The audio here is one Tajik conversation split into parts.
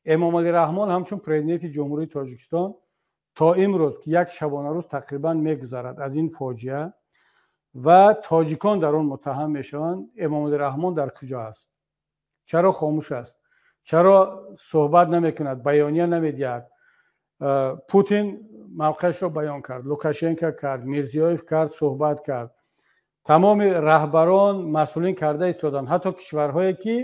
Эмомалӣ Раҳмон ҳамчун президенти Ҷумҳурии Тоҷикистон то имрӯз, ки як шабонарӯз тақрибан мегузарад аз ин фоҷиа ва тоҷикон дар он муттаҳам мешаванд, Эмомалӣ Раҳмон дар куҷо аст? Чаро хомӯш аст? Чаро суҳбат намекунад, баёния намедиҳад? Путин мавқеашро баён кард, Лукашенко кард, Мирзиёев кард, суҳбат кард, тамоми раҳбарон, масъулин карда истоданд, ҳатто кишварҳое ки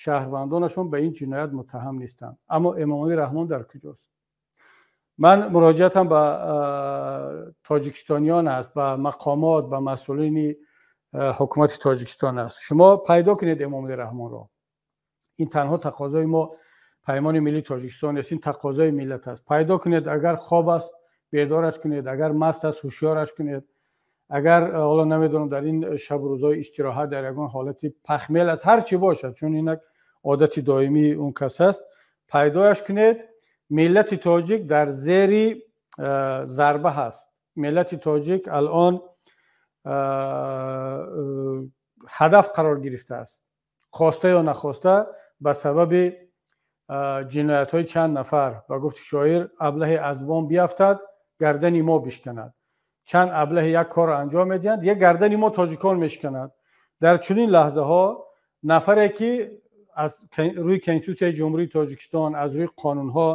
шаҳрвандонашон ба ин ҷиноят муттаҳам нестанд. Аммо Эмомалӣ Раҳмон дар куҷост? Ман муроҷиатам ба тоҷикистониён аст, ба мақомот, ба масъулини ҳукумати Тоҷикистон аст: шумо пайдо кунед Эмомалӣ Раҳмонро. Ин танҳо тақозои мо, Паймони миллии Тоҷикистон нест, ин тақозои миллат аст. Пайдо кунед, агар хоб аст, бедораш кунед, агар маст аст, ҳушёраш кунед, агар ҳоло намедонам, дар ин шабу рӯзҳои истироҳат дар ягон ҳолати пахмел аст, ҳар чӣ бошад, чун ин як одати доимии он кас аст, пайдояш кунед. Миллати тоҷик дар зери зарба ҳаст. Миллати тоҷик алон ҳадаф қарор гирифтааст, хоста ё нахоста, ба сабаби ҷиноятҳои чанд нафар. Ба гуфти шоир, аблаҳе аз бом биафтад, гардани мо бишканад. Чанд аблаҳе як корро анҷом медиҳанд, як гардани мо тоҷикон мешканад. Дар чунин лаҳзаҳо нафаре ки аз рӯи Конститутсияи Ҷумҳурии Тоҷикистон, аз рӯи қонунҳо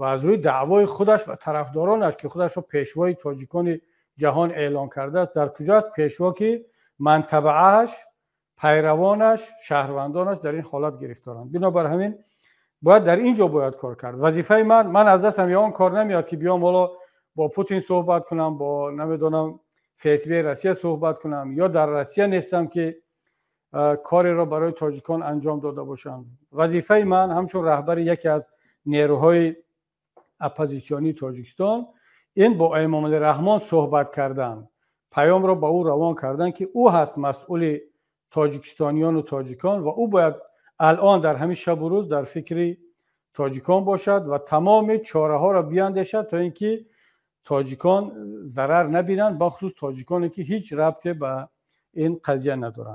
ва аз рӯи даъвои худаш ва тарафдоронаш, ки худашро пешвои тоҷикони ҷаҳон эълон кардааст, дар куҷоаст пешво, ки мантабааш, пайравонаш, шаҳрвандонаш дар ин ҳолат гирифторанд? Бинобар ҳамин бояд дар ин ҷо бояд кор кард. Вазифаи ман, аз дастам ягон кор намеояд, ки биём ҳоло бо Путин суҳбат кунам, бо намедонам ФСБ Россия суҳбат кунам ё дар Россия нестам, ки кореро барои тоҷикон анҷом дода бошам. Вазифаи ман ҳамчун раҳбари яке аз нерӯҳои оппозитсионии Тоҷикистон ин бо Эмомалӣ Раҳмон суҳбат кардан, паёмро ба ӯ равон кардан, ки ӯ ҳаст масъули тоҷикистониёну тоҷикон ва ӯ бояд алон дар ҳамин шабу рӯз дар фикри тоҷикон бошад ва тамоми чораҳоро биандешад, то ин ки тоҷикон зарар набинанд, бахусус тоҷиконе ки ҳеҷ рабте ба ин қазия надоранд.